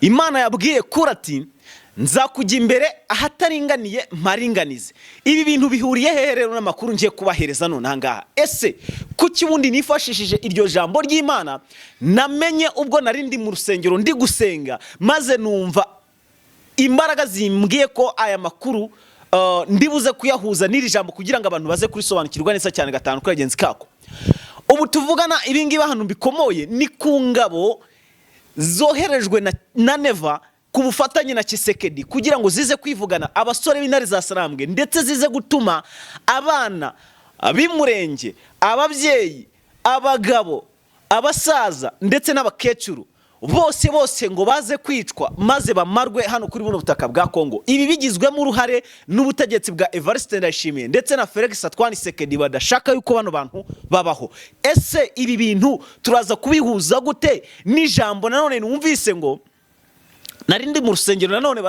Imana yabwiye Kuro ati: "Nzakujya imbere ahataringaniye mparinganize." Ibi bintu bihuriye hehe rero n'amakuru ngiye kubahereza none aha ngaha? Ese kuki ubundi nifashishije iryo jambo ry'Imana namenye ubwo nari ndi mu rusengero ndi gusenga, maze numva imbaraga zimbwiye ko aya makuru ndibuze kuyahuza n'iri jambo kugira ngo abantu baze kurisobanukirwa neza cyane gatanu kuri kagenzi kako? Ubu tuvugana, ibi ngibi ahantu bikomoye ni ku ngabo zoherejwe na Neva ku bufatanye na Tshisekedi kugira ngo zize kwivugana abasore b'Intare za Sarambwe, ndetse zize gutuma abana b'Imurenge, ababyeyi, abagabo, abasaza ndetse n'abakecuru bose bose ngo baze kwicwa maze bamarwe hano kuri buno butaka bwa Kongo. Ibi bigizwemo uruhare n'ubutegetsi bwa Evariste Ndayishimiye ndetse na Felix Antoine Tshisekedi badashaka yuko bano bantu babaho. Ese ibi bintu turaza kubihuza gute n'ijambo nanone numvise ngo nari ndi mu rusengero, nanone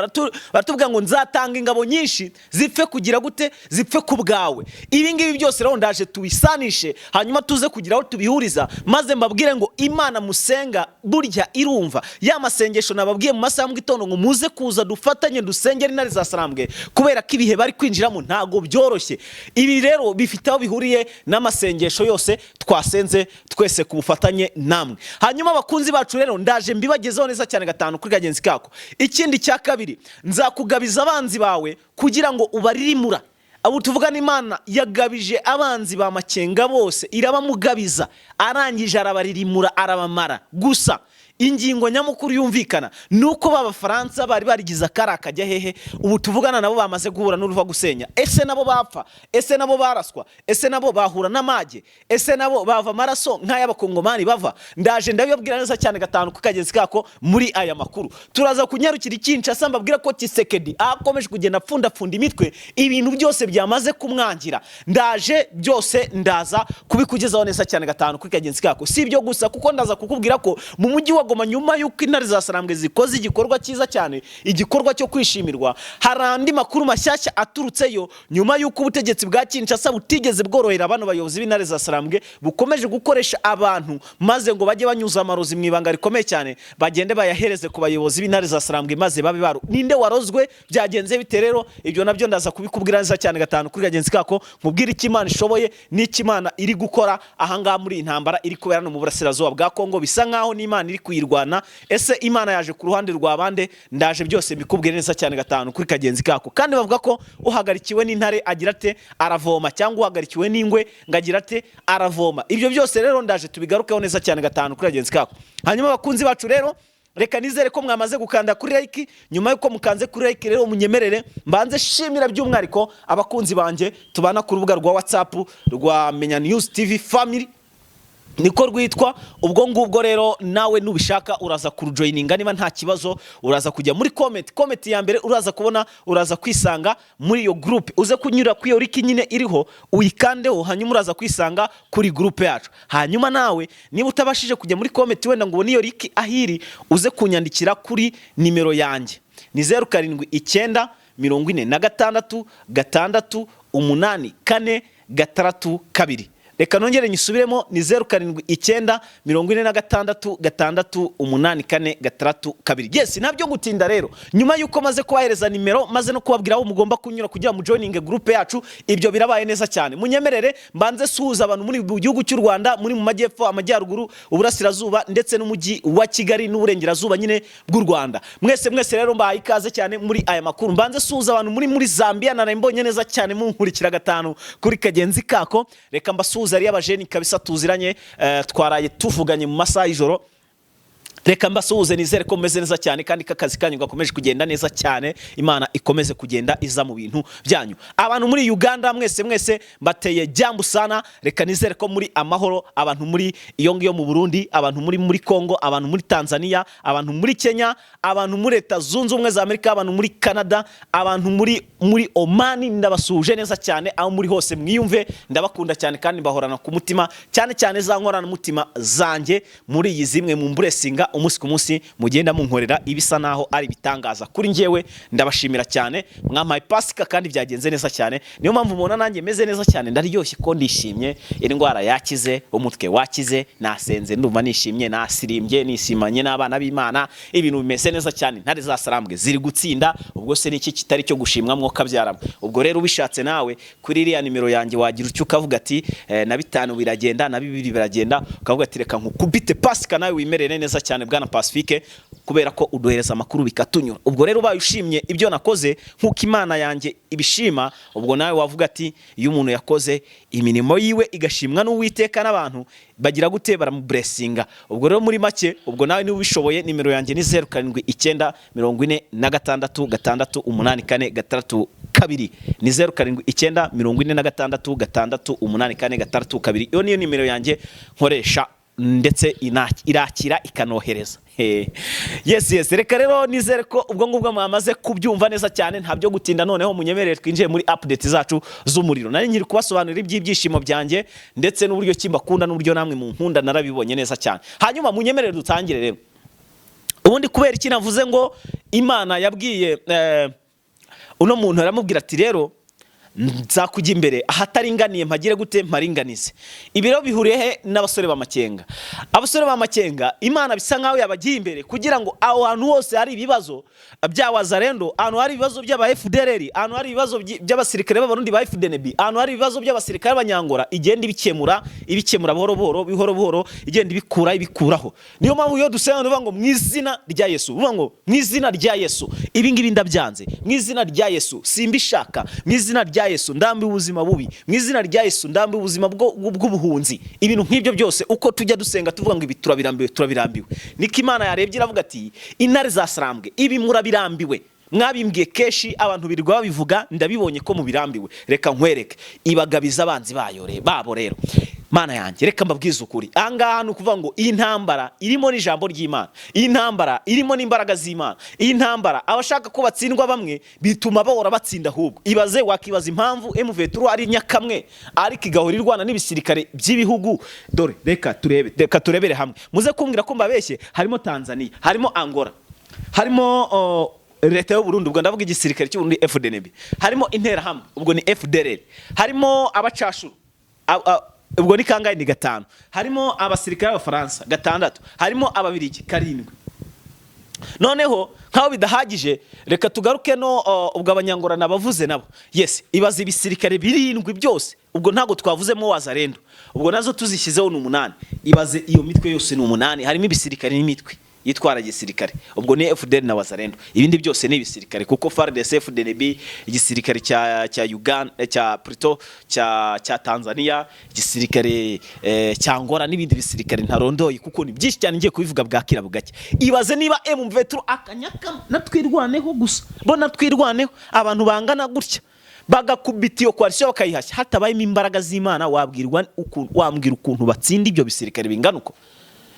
baratubwira ngo nzatanga ingabo nyinshi zipfe kugira gute? Zipfe ku bwawe. Ibi ngibi byose rero ndaje tubisanishe, hanyuma tuze kugira aho tubihuriza, maze mbabwire ngo Imana musenga burya irumva ya masengesho nababwiye mu masaha ya mu gitondo ngo muze kuza dufatanye dusengere Intare za Sarambwe, kubera ko ibihe bari kwinjiramo ntabwo byoroshye. Ibi rero bifite aho bihuriye n'amasengesho yose twasenze twese ku bufatanye namwe. Hanyuma abakunzi bacu rero, ndaje mbibagezeho neza cyane gatanu kuri kagenzi kako. Ikindi cya kabiri, nzakugabiza abanzi bawe kugira ngo ubaririmura. Abo tuvugana, Imana yagabije abanzi ba Makenga bose, irabamugabiza, arangije arabaririmura, arabamara. Gusa ingingo nyamukuru yumvikana ni uko b'Abafaransa bari barigize akari akajya hehe, ubu tuvugana nabo bamaze guhura n'uruva gusenya. Ese nabo bapfa? Ese nabo baraswa? Ese nabo bahura n'amage? Ese nabo bava amaraso nk'ay'Abakongomani bava? Ndaje ndabibabwira neza cyane gatanu ku kagezi kako muri aya makuru. Turaza kunyarukira i Kinshasa, mbabwira ko Tshisekedi akomeje kugenda apfundapfunda imitwe, ibintu byose byamaze kumwangira. Ndaje byose ndaza kubikugezaho neza cyane gatanu kuri kagenzi kako. Si ibyo gusa, kuko ndaza kukubwira ko mu mujyi wa Goma, nyuma y'uko Intare za Sarambwe zikoze igikorwa cyiza cyane, igikorwa cyo kwishimirwa, hari andi makuru mashyashya aturutseyo nyuma y'uko ubutegetsi bwa Kinshasa butigeze bworohera bano bayobozi b'Intare za Sarambwe, bukomeje gukoresha abantu maze ngo bajye banyuza amarozi mu ibanga rikomeye cyane, bagende bayahereze ku bayobozi b'Intare za Sarambwe maze babe baru. Ninde warozwe? Byagenze bite rero? Ibyo nabyo ndaza kubikubwira neza cyane gatanu kuri kagenzi kako, nkubwire icyo Imana ishoboye n'icyo Imana iri gukora ahangaha muri iyi ntambara iri kubera hano mu burasirazuba bwa Kongo. Bisa nkaho n'Imana iri kuyirwana. Ese Imana yaje ku ruhande rwa bande? Ndaje byose mbikubwire neza cyane gatanu kuri kagenzi kako. Kandi bavuga ko uhagarikiwe n'intare agira ate? Aravoma. Cyangwa uhagarikiwe n'ingwe ngo agira ate? Aravoma. Ibyo byose rero ndaje tubigarukeho neza cyane gatanu kuri kagenzi kako. Hanyuma abakunzi bacu rero, reka nizere ko mwamaze gukanda kuri like. Nyuma y'uko mukanze kuri like rero, munyemerere mbanze shimira by'umwihariko abakunzi banjye tubana ku rubuga rwa WhatsApp rwa Menya News TV Family, niko rwitwa. Ubwo ngubwo rero nawe nubishaka uraza kurujoininga. Niba nta kibazo, uraza kujya muri comment, comment ya mbere uraza kubona, uraza kwisanga muri iyo group. Uze kunyura kuri iyo link nyine iriho, uyikandeho, hanyuma uraza kwisanga kuri group yacu. Hanyuma nawe niba utabashije kujya muri comment wenda ngo ubone iyo link aho iri, uze kunyandikira kuri nimero yanjye, ni 0794668462. Reka nongere nyisubiremo, ni 0794668462. Yes, ntabyo gutinda rero. Nyuma y'uko maze kubahereza nimero, maze no kubabwira aho mugomba kunyura kugira ngo mujoininge groupe yacu, ibyo birabaye neza cyane. Munyemerere mbanze suhuza abantu muri mu gihugu cy'u Rwanda, muri mu majyepfo, amajyaruguru, uburasirazuba ndetse n'umujyi wa Kigali n'uburengerazuba nyine bw'u Rwanda. Mwese mwese rero mbahaye ikaze cyane muri aya makuru. Mbanze suhuza abantu muri Zambia, naraye mbonye neza cyane munkurikira gatanu kuri kagenzi kako. Reka mbasuhuze ari abajeni kabisa tuziranye, twaraye tuvuganye mu masaha y'ijoro. Reka mbasuhuze, nizere ko mumeze neza cyane kandi ko akazi kanyu gakomeje kugenda neza cyane. Imana ikomeze kugenda iza mu bintu byanyu. Abantu muri Uganda mwese mwese mbateye jambo sana, reka nizere ko muri amahoro. Abantu muri iyo ngiyo mu Burundi, abantu muri Congo, abantu muri Tanzania, abantu muri Kenya, abantu muri Leta Zunze Ubumwe za Amerika, abantu muri Canada, abantu muri Omani, ndabasuhuje neza cyane. Aho muri hose mwiyumve, ndabakunda cyane kandi mbahorana ku mutima, cyane cyane za nkoranamutima zanjye muri iyi zimwe mu mburesinga. Umunsi ku munsi mugenda munkorera ibisa naho ari ibitangaza kuri njyewe. Ndabashimira cyane, mwampaye Pasika kandi byagenze neza cyane. Niyo mpamvu mubona nanjye meze neza cyane, ndaryoshye ko ndishimye. Indwara yakize, umutwe wakize, nasenze, ndumva nishimye, nasirimbye, nishimanye n'abana b'Imana, ibintu bimeze neza cyane. Intare zasarambwe ziri gutsinda. Ubwo se niki kitari cyo gushimwa, mwoka byaramwe? Ubwo rero ubishatse nawe kuri iriya nimero yanjye wagira icyo ukavuga ati na 5 biragenda, na 2 biragenda, ukavuga ati reka nkukubite Pasika nawe wimerere neza cyane, bwana Pacifique, kubera ko uduhereza amakuru bikatunyura. Ubwo rero ubaye ushimye ibyo nakoze nk'uko Imana yanjye ibishima, ubwo nawe wavuga ati iyo umuntu yakoze imirimo yiwe igashimwa n'Uwiteka n'abantu, bagira gute? Baramublessinga. Ubwo rero muri make, ubwo nawe niba ubishoboye, nimero yanjye ni 079 46 684 62. Ni 079 46 684 62. Iyo niyo nimero yanjye nkoresha, ndetse irakira ikanohereza. Yes, reka rero nizere ko ubwo ngubwo mwamaze kubyumva neza cyane. Nta byo gutinda, noneho munyemerere twinjiye muri update zacu z'umuriro. Nari nkiri kubasobanurira iby'ibyishimo byanjye ndetse n'uburyo ki mbakunda n'uburyo namwe munkunda, narabibonye neza cyane. Hanyuma munyemerere dutangire rero. Ubundi kubera iki navuze ngo Imana yabwiye uno muntu, aramubwira ati rero nzakujya imbere ahataringaniye mpagire gute? Mparinganize. Ibi rero bihuriye he n'abasore b'amakenga? Abasore b'amakenga, Imana bisa nkaho yabagiye imbere kugira ngo aho hantu hose hari ibibazo bya Wazalendo, ahantu hari ibibazo by'aba FDLR, ahantu hari ibibazo by'abasirikare b'Abarundi ba FDNB, ahantu hari ibibazo by'abasirikare b'Abanyangora, igenda ibikemura, ibikemura buhoro buhoro, buhoro buhoro, igenda ibikura, ibikuraho. Niyo mpamvu iyo dusenga tuvuga ngo mu izina rya Yesu, uvuga ngo mu izina rya Yesu ibi ngibi ndabyanze, mu izina rya Yesu simbishaka, mu izina rya Yesu ndambiwe ubuzima bubi, mu izina rya Yesu ndambiwe ubuzima bw'ubuhunzi, ibintu nk'ibyo byose. Uko tujya dusenga tuvuga ngo ibi turabirambiwe, turabirambiwe, niko Imana yarebye iravuga ati intare zasarambwe, ibi murabirambiwe, mwabimbwiye kenshi, abantu birirwa babivuga, ndabibonye ko mubirambiwe, reka nkwereke. Ibagabiza abanzi bayo babo. Rero Mana yanjye, reka mbabwize ukuri, ahangaha ni ukuvuga ngo iyi ntambara irimo n'ijambo ry'Imana, iyi ntambara irimo n'imbaraga z'Imana. Iyi ntambara abashaka ko batsindwa bamwe bituma bahora batsinda. Ahubwo ibaze, wakibaza impamvu M23 ari nyakamwe ariko igahora irwana n'ibisirikare by'ibihugu. Dore reka turebe, reka turebere hamwe, muze kumbwira ko mbabeshye. Harimo Tanzania, harimo Angola, harimo leta y'u Burundi, ubwo ndavuga igisirikare cy'u Burundi FDNB, harimo Interahamwe, ubwo ni FDLR, harimo abacashuru, ubwo ni kangahe? Ni gatanu. Harimo abasirikare b'Abafaransa, gatandatu. Harimo Ababirigi, karindwi. Noneho nkaho bidahagije, reka tugaruke no ubwo Abanyangorana bavuze nabo. Yes, ibaze ibisirikare birindwi byose. Ubwo ntabwo twavuzemo Wazalendo, ubwo nazo tuzishyizeho ni umunani. Ibaze iyo mitwe yose ni umunani, harimo ibisirikare n'imitwe yitwara gisirikare, ubwo ni FDL na Wazalendo. Ibindi byose ni ibisirikare, kuko FARDC, FDNB, igisirikare cya Uganda, cya plutôt cya Tanzania, igisirikare cya Angola n'ibindi bisirikare ntarondoye kuko ni byinshi cyane, ngiye kubivuga bwakira bugake. Ibaze niba M23 akanyaka natwirwaneho gusa, bo natwirwaneho, abantu bangana gutya bagakubita iyo coalition bakayihashya hatabayemo imbaraga z'Imana, wabwirwa ukuntu, wambwira ukuntu batsinda ibyo bisirikare bingana uko,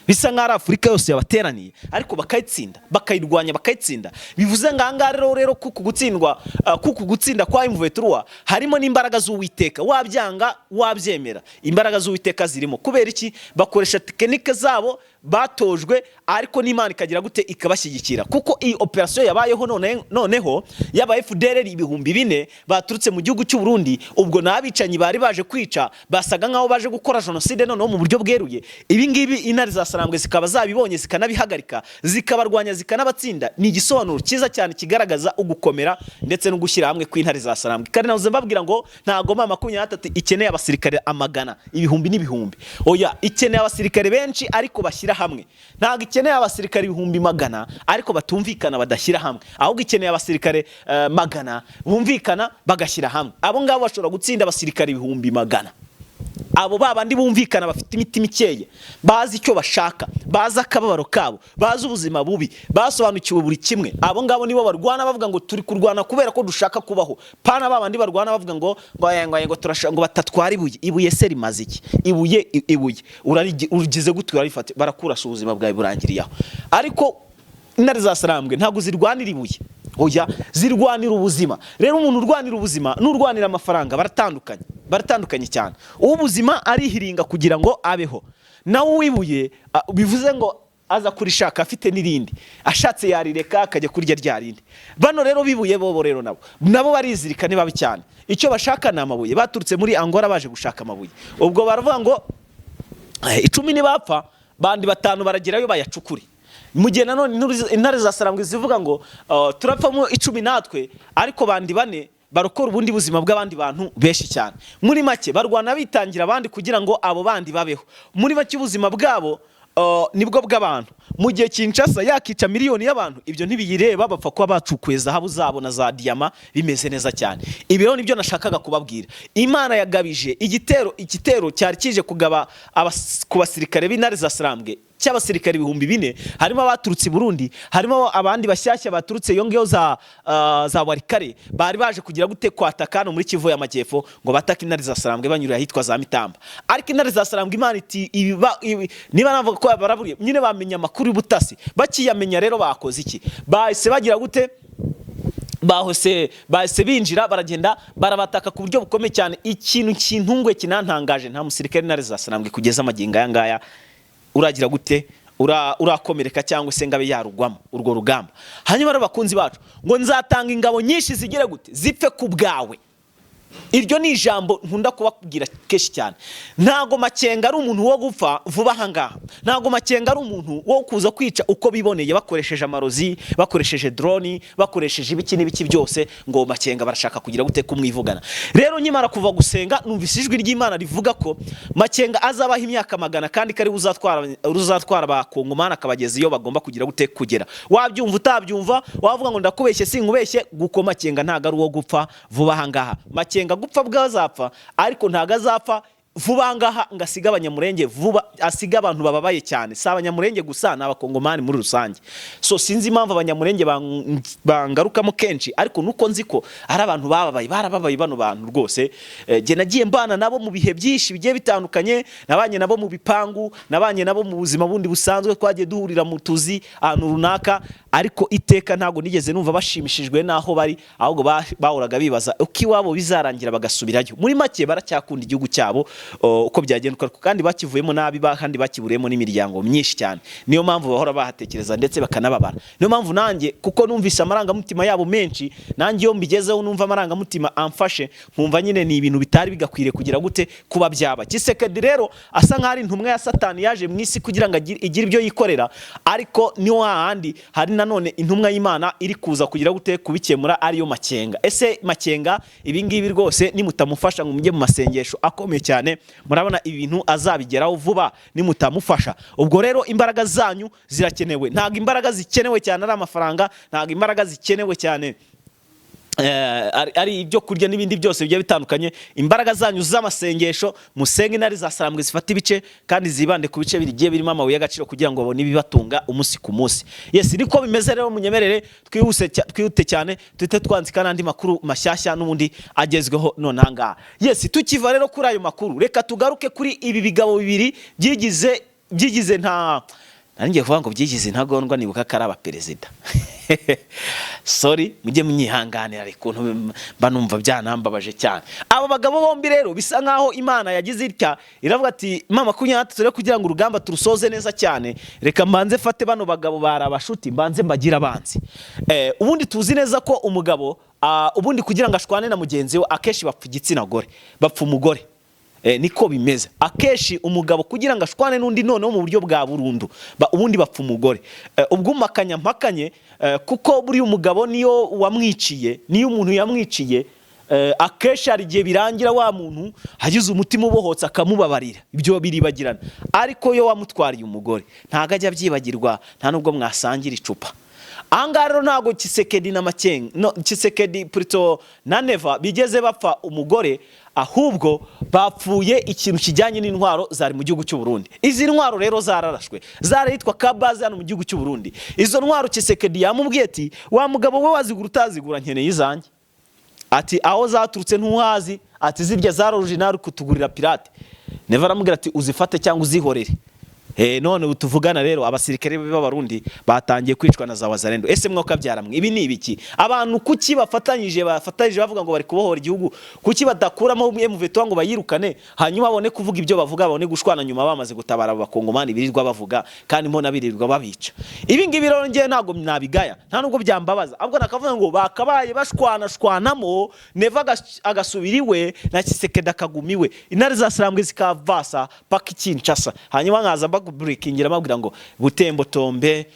bisa nk'aho ari Afurika yose yabateraniye, ariko bakayitsinda, bakayirwanya, bakayitsinda? Bivuze ngo ahangaha rero kuku gutsindwa, kuku gutsinda kwa M23 harimo n'imbaraga z'Uwiteka. Wabyanga wabyemera, imbaraga z'Uwiteka zirimo. Kubera iki? Bakoresha technique zabo batojwe, ariko n'Imana ikagira gute? Ikabashyigikira. Kuko iyi operation yabayeho none, noneho yaba FDLR 4000 baturutse mu gihugu cy'u Burundi, ubwo n'abicanyi bari baje kwica, basaga nkaho baje gukora jenoside noneho mu buryo bweruye. Ibi ngibi intare za Sarambwe zikaba zabibonye, zikanabihagarika, zikabarwanya, zikanabatsinda, ni igisobanuro cyiza cyane kigaragaza ugukomera ndetse no gushyira hamwe kw'intare za Sarambwe. Kandi nahoze mbabwira ngo ntago M23 ikeneye abasirikare amagana, ibihumbi n'ibihumbi. Oya, ikeneye abasirikare benshi ariko bashyira hamwe. Ntabwo ikeneye abasirikare 100,000 ariko batumvikana, badashyira hamwe. Ahubwo ikeneye abasirikare 100 bumvikana bagashyira hamwe. Abo ngabo bashobora gutsinda abasirikare 100,000. Abo babandi bumvikana, bafite imitima ikeye, bazi icyo bashaka, bazi akababaro kabo, bazi ubuzima bubi, basobanukiwe buri kimwe, abo ngabo nibo barwana bavuga ngo turi kurwana kubera ko dushaka kubaho. Pana babandi barwana bavuga ngo turashaka ngo batatwara ibuye. Ibuye se rimaze iki? Ibuye, ibuye ugize gute? Urarifata barakurasa, ubuzima bwawe burangiriye aho. Ariko intare za Sarambwe ntabwo zirwanira ibuye, oya, zirwanira ubuzima. Rero umuntu urwanira ubuzima n'urwanira amafaranga baratandukanye, baratandukanye cyane. Uw'ubuzima arihiringa kugira ngo abeho, nawe uwibuye bivuze ngo aza kurishaka afite n'irindi, ashatse yarireka akajya kurya rya rindi. Bano rero bibuye bobo rero nabo barizirika, ni babi cyane. Icyo bashaka ni amabuye. Baturutse muri Angola baje gushaka amabuye. Ubwo baravuga ngo 10 nibapfa, bandi batanu baragerayo bayacukure. Mu gihe nanone intare za Sarambwe zivuga ngo turapfamo 10 natwe, ariko bandi bane barokora ubundi buzima bw'abandi bantu benshi cyane. Muri make barwana bitangira abandi kugira ngo abo bandi babeho. Muri make ubuzima bwabo nibwo bw'abantu. Mu gihe Kinshasa yakica miliyoni y'abantu, ibyo ntibiyireba, bapfa kuba bacukuye zahabu zabo na za diyama bimeze neza cyane. Ibi rero nibyo nashakaga kubabwira. Imana yagabije igitero, igitero cyari kije kugaba ku basirikare b'intare za Sarambwe cy'abasirikare 4000, harimo abaturutse i Burundi, harimo abandi bashyashya baturutse iyo ngiyo za Warikare, bari baje kugira gute? Kwataka hano muri Kivu y'Amajyepfo, ngo batake intare za Sarambwe banyuriye ahitwa za Mitamba. Ariko intare za Sarambwe, Imana iti niba navuga ko baraburiye nyine, bamenya amakuru y'ubutasi. Bakiyamenya rero bakoze iki? Bahise bagira gute? Bahose bahise binjira, baragenda barabataka ku buryo bukomeye cyane. Ikintu kintunguye kinantangaje, nta musirikare intare za Sarambwe kugeza amagingo aya ngaya uragira gute? Urakomereka cyangwa se ngo abe yarugwamo urwo rugamba. Hanyuma rero bakunzi bacu, ngo nzatanga ingabo nyinshi zigere gute? Zipfe ku bwawe. Iryo ni ijambo nkunda kubabwira kenshi cyane. Ntago Makenga ari umuntu wo gupfa vuba aha ngaha. Ntago Makenga ari umuntu wo kuza kwica uko biboneye, bakoresheje amarozi, bakoresheje drone, bakoresheje ibiki n'ibiki byose, ngo Makenga barashaka kugira gute? Kumwivugana. Rero nkimara kuva gusenga, numvise ijwi ry'Imana rivuga ko Makenga azabaho imyaka 100, kandi ko ari we uzatwara abakongomani akabageza iyo bagomba kugira gute? Kugera. Wabyumva utabyumva, wavuga ngo ndakubeshye, sinkubeshye, guko Makenga ntago ari uwo gupfa vuba aha ngaha. Makenga gupfa bwazapfa, ariko ntago azapfa vuba ngaha ngo asige Abanyamurenge vuba, asige abantu bababaye cyane. Si Abanyamurenge gusa, ni Abakongomani muri rusange. So sinzi impamvu Abanyamurenge bangarukamo kenshi, ariko nuko nzi ko ari abantu bababaye, barababaye bano bantu rwose. Jye nagiye mbana nabo mu bihe byinshi bigiye bitandukanye, nabanye nabo mu bipangu, nabanye nabo mu buzima bundi busanzwe, twagiye duhurira mu tuzi ahantu runaka, ariko iteka ntabwo nigeze numva bashimishijwe n'aho bari, ahubwo bahoraga bibaza uko iwabo bizarangira bagasubirayo. Muri make baracyakunda igihugu cyabo uko byagenda uko ariko, kandi bakivuyemo nabi, kandi bakiburiyemo n'imiryango myinshi cyane. Niyo mpamvu bahora bahatekereza ndetse bakanababara. Niyo mpamvu nanjye, kuko numvise amarangamutima yabo menshi, nanjye iyo mbigezeho numva amarangamutima amfashe, nkumva nyine ni ibintu bitari bigakwiriye kugira gute? Kuba byaba. Tshisekedi rero asa nk'aho ari intumwa ya Satani yaje mu isi kugira ngo igire ibyo yikorera, ariko ni hahandi hari nanone intumwa y'Imana iri kuza kugira gute? Kubikemura, ariyo Makenga. Ese Makenga ibi ngibi rwose nimutamufasha ngo mujye mu masengesho akomeye cyane, murabona ibintu azabigeraho vuba nimutamufasha? Ubwo rero imbaraga zanyu zirakenewe. Ntabwo imbaraga zikenewe cyane ari amafaranga, ntabwo imbaraga zikenewe cyane ari ibyo kurya n'ibindi byose bigiye bitandukanye. Imbaraga zanyu z'amasengesho, musenge intare za Sarambwe zifata ibice kandi zibande ku bice bigiye birimo amabuye y'agaciro kugira ngo babone ibibatunga umunsi ku munsi. Yes, niko bimeze rero. Munyemerere twihuse twihute cyane, tuhite twanzika n'andi makuru mashyashya n'ubundi agezweho none aha ngaha. Yes, tukiva rero kuri ayo makuru, reka tugaruke kuri ibi bigabo bibiri byigize, nta nari ngiye kuvuga ngo byigize intagondwa, nibuka ko ari abaperezida. Sorry, mujye munyihanganira, ukuntu mba numva byanambabaje cyane. Abo bagabo bombi rero bisa nkaho Imana yagize itya iravuga ati: "M23 rero, kugira ngo urugamba turusoze neza cyane, reka mbanze fate bano bagabo bari abashuti, mbanze mbagire abanzi." Ubundi tuzi neza ko umugabo ubundi kugira ngo ashwane na mugenzi we, akenshi bapfa igitsina gore, bapfa umugore. Niko bimeze. Akenshi umugabo kugira ngo ashwane n'undi noneho mu buryo bwa burundu, ubundi bapfa umugore. Ubwo umakanya mpakanye, kuko buriya umugabo niyo wamwiciye, niyo umuntu yamwiciye, akenshi hari igihe birangira wa muntu hagize umutima ubohotse akamubabarira, ibyo biribagirana. Ariko iyo wamutwariye umugore ntabwo ajya abyibagirwa, nta nubwo mwasangira icupa. Ahangaha rero ntabwo Tshisekedi na Makenga, no, Tshisekedi plutôt na Neva bigeze bapfa umugore, ahubwo bapfuye ikintu kijyanye n'intwaro zari mu gihugu cy'u Burundi. Izi ntwaro rero zararashwe, zarahitwa Kabaze hano mu gihugu cy'u Burundi. Izo ntwaro Tshisekedi yamubwiye ati: "Wa mugabo we, wazigura utazigura, nkeneye izanjye." Ati: "Aho zaturutse ntuhazi." Ati: "Zirya za original kutugurira pirate." Neva aramubwira ati: "Uzifate cyangwa uzihorere." None ubu tuvugana rero, abasirikare b'Abarundi batangiye kwicwa na za Wazalendo. Ese mwokabyara mwe, ibi ni ibiki? Abantu kuki bafatanyije bavuga ngo bari kubohora igihugu? Kuki badakuramo M23 ngo bayirukane, hanyuma babone kuvuga ibyo bavuga, babone gushwana nyuma bamaze gutabara abo Bakongomani birirwa bavuga, kandi mbona birirwa babica? Ibi ngibi rero ngewe ntabwo nabigaya, nta nubwo byambabaza, ahubwo nakavuga ngo bakabaye bashwana shwanamo, Neva agasubira iwe na Tshisekedi akaguma iwe, intare za Sarambwe zikavasa paka Kinshasa, hanyuma nkaza mbabreakingira, mbabwira ngo Butembo tombe,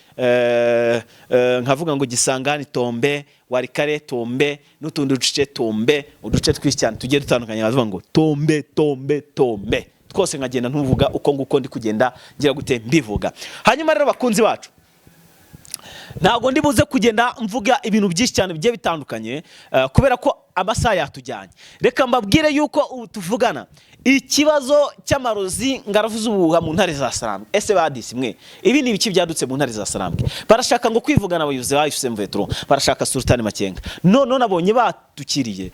nkavuga ngo Gisangani tombe, Walikale tombe, n'utundi duce tombe, uduce twinshi cyane tugiye dutandukanye, bavuga ngo tombe, tombe, tombe twose, nkagenda ntuvuga uko nguko ndi kugenda ngira gute mbivuga. Hanyuma rero, bakunzi bacu, ntabwo ndi buze kugenda mvuga ibintu byinshi cyane bigiye bitandukanye, kubera ko amasaha yatujyanye. Reka mbabwire yuko ubu tuvugana ikibazo cy'amarozi ngaravuze ubuhuha mu ntare za Sarambwe. Ese badisi mwe, ibi ni ibiki byadutse mu ntare za Sarambwe? Barashaka ngo kwivugana abayobozi ba AFC M23, barashaka Sultani Makenga. None nabonye batukiriye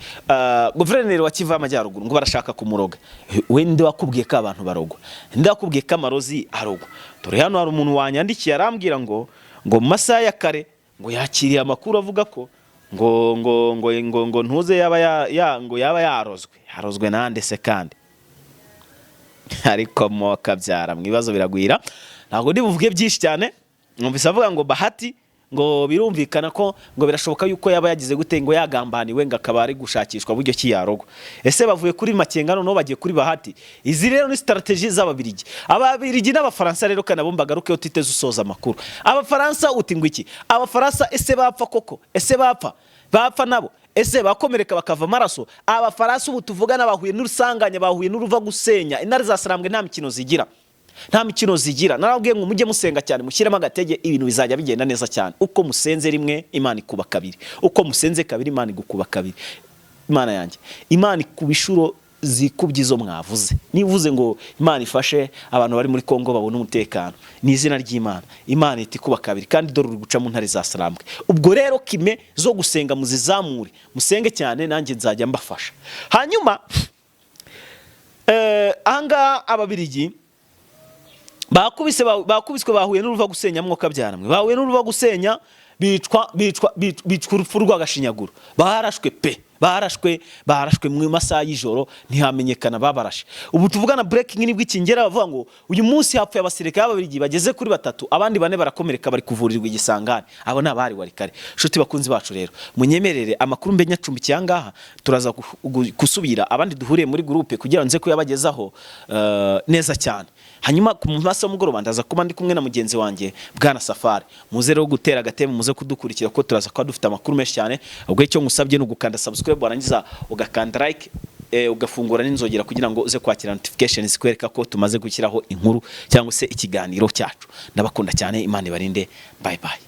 guverineri wa Kivu y'Amajyaruguru, ngo barashaka kumuroga. We nde wakubwiye ko abantu barogwa? Nde wakubwiye ko amarozi arogwa? Dore hano hari umuntu wanyandikiye, arambwira ngo mu masaha ya kare ngo yakiriye amakuru avuga ko ngo ntuze yaba ya ngo yaba yarozwe. Yarozwe nande se kandi? Ariko mo kabyara mu ibibazo biragwira. Ntabwo ndi buvuge byinshi cyane. Numvise avuga ngo Bahati, ngo birumvikana ko ngo birashoboka yuko yaba yagize gute, ngo yagambaniwe, ngo akaba ari gushakishwa buryo ki yarogwa. Ese bavuye kuri Makenga, noneho bagiye kuri Bahati? Izi rero ni strategy z'Ababirigi, Ababirigi n'Abafaransa. Rero kanabo mbagarukeho tuteze usoza amakuru. Abafaransa uti ngo iki? Abafaransa ese bapfa koko? Ese bapfa nabo? Ese bakomereka bakava amaraso? Abafaransa ubu tuvugana bahuye n'urusanganya, bahuye n'uruva gusenya. Intare za Sarambwe nta mikino zigira, nta mikino zigira. Narabwiye ngo mujye musenga cyane, mushyiremo agatege, ibintu bizajya bigenda neza cyane. Uko musenze rimwe, Imana ikuba kabiri. Uko musenze kabiri, Imana igukuba kabiri. Imana yanjye, Imana ikuba inshuro zikubye izo mwavuze. Niba uvuze ngo Imana ifashe abantu bari muri Kongo babone umutekano, ni izina ry'Imana, Imana ihita ikuba kabiri. Kandi dore uri guca mu ntare za Sarambwe. Ubwo rero kime zo gusenga muzizamure, musenge cyane, nanjye nzajya mbafasha. Hanyuma ahangaha Ababirigi bakubise, bakubiswe, bahuye n'uruva gusenya. Mwuka byaramwe, bahuye n'uruva gusenya, bicwa urupfu rw'agashinyaguro. Barashwe pe, barashwe mu masaha y'ijoro, ntihamenyekana babarashe. Ubu tuvugana, breaking nibwo ikingera, bavuga ngo uyu munsi hapfuye abasirikare b'Ababirigi bageze kuri batatu, abandi bane barakomereka, bari kuvurirwa Igisangani. Abo ni abari Walikale. Nshuti bakunzi bacu rero, munyemerere amakuru mbe nyacumbikiye ahangaha. Turaza gusubira abandi duhuriye muri groupe kugira ngo nze kuyabagezaho neza cyane. Hanyuma ku masaha y'umugoroba ndaza kuba ndi kumwe na mugenzi wanjye Bwana Safari. Muze rero gutera agatebe, muze kudukurikira kuko turaza kuba dufite amakuru menshi cyane. Ubwo icyo ngusabye ni ugukanda subscribe, warangiza ugakanda like, ugafungura n'inzogera kugira ngo uze kwakira notification zikwereka ko tumaze gushyiraho inkuru cyangwa se ikiganiro cyacu. Ndabakunda cyane, Imana ibarinde. Bye bye.